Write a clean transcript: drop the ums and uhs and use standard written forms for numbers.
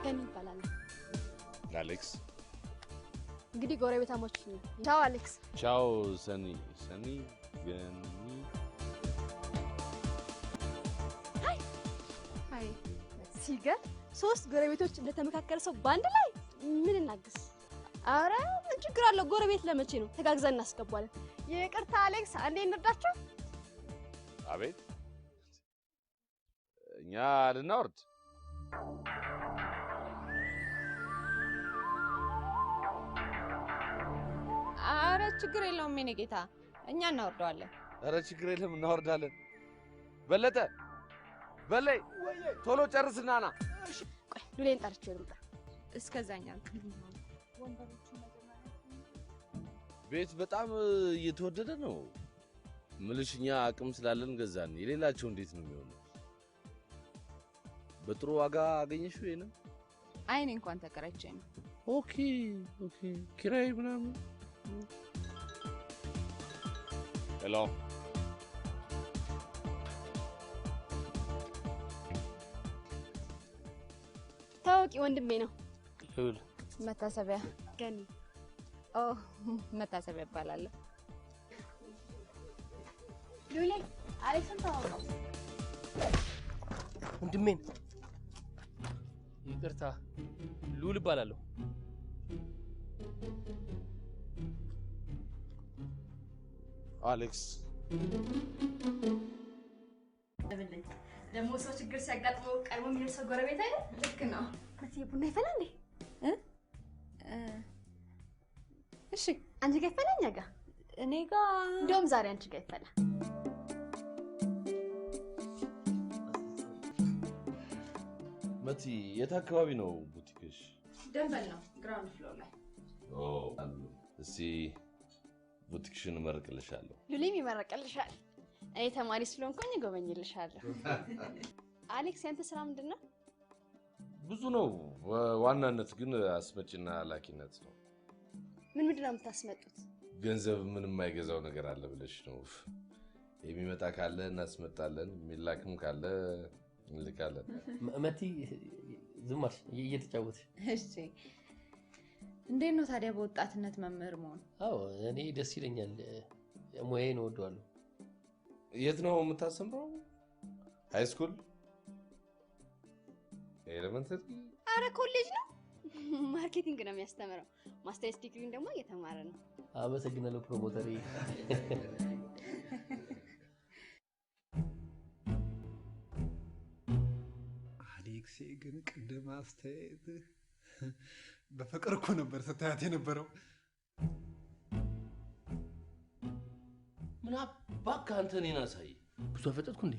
ገኒ ይባላል። አሌክስ። እንግዲህ ጎረቤታሞች ነን። ቻው አሌክስ። ቻው ሰኒ። ሰኒ ገኒ። Hi hi። ሲገር ሶስት ጎረቤቶች እንደተመካከረ ሰው በአንድ ላይ ምን እናግዝ? አረ ምን ችግር አለው? ጎረቤት ለመቼ ነው? ተጋግዘን እናስገባለን። ይቅርታ አሌክስ፣ አንዴ እንርዳቸው። አቤት፣ እኛ ልናወርድ። አረ ችግር የለውም የኔ ጌታ፣ እኛ እናወርደዋለን። አረ ችግር የለም እናወርዳለን። በለጠ በለይ፣ ቶሎ ጨርስና ና። ቆይ ሉሌን ጠርቼው ልምጣ። እስከዛኛ ቤት በጣም እየተወደደ ነው። ምልሽ እኛ አቅም ስላለን ገዛን። የሌላቸው እንዴት ነው የሚሆነው? በጥሩ ዋጋ አገኘሽው? ይሄንን አይ እኔ እንኳን ተከራይቼ ነው። Okay okay። ኪራይ ምናምን። Hello ታዋቂ ወንድሜ ነው። ልዑል። መታሰቢያ። ገኒ። ኦ መታሰቢያ እባላለሁ። ሉሌ አሌክስን ተዋወቀው። ወንድሜን ይቅርታ፣ ልዑል እባላለሁ። አሌክስ። ደግሞ ሰው ችግር ሲያጋጥመው ቀድሞ የሚደርሰው ጎረቤት አይደል? ልክ ነው። መቼ ቡና ይፈላ እንዴ? እሺ አንቺ ጋር ይፈላ እኛ ጋር? እኔ ጋር። እንደውም ዛሬ አንቺ ጋር ይፈላ። መቲ፣ የት አካባቢ ነው ቡቲክሽ? ደንበል ነው፣ ground floor ላይ። ኦ አሉ። እስቲ ቡቲክሽን እመርቅልሻለሁ። ሉሌም ይመረቅልሻል። እኔ ተማሪ ስለሆንኩኝ እጎበኝልሻለሁ። አሌክስ ያንተ ስራ ምንድን ነው? ብዙ ነው። በዋናነት ግን አስመጪና ላኪነት ነው። ምን ምንድን ነው የምታስመጡት? ገንዘብ ምን የማይገዛው ነገር አለ ብለሽ ነው? የሚመጣ ካለ እናስመጣለን፣ የሚላክም ካለ እንልካለን። መቲ ዝም አልሽ፣ እየተጫወትሽ። እሺ እንዴት ነው ታዲያ በወጣትነት መምህር መሆን? አዎ እኔ ደስ ይለኛል፣ ሙያዬን እወደዋለሁ። የት ነው የምታስተምረው? High school፣ elementary? አረ ኮሌጅ ነው። Marketing ነው የሚያስተምረው። ማስተርስ ዲግሪን ደግሞ እየተማረ ነው። አመሰግናለሁ promoter ኤ። አሌክሴ ግን ቅድም አስተያየትህ በፍቅር እኮ ነበር ስታያት የነበረው። ምን አባክህ አንተ እኔን አሳይ። ብዙ አፈጠጥኩ እንዴ?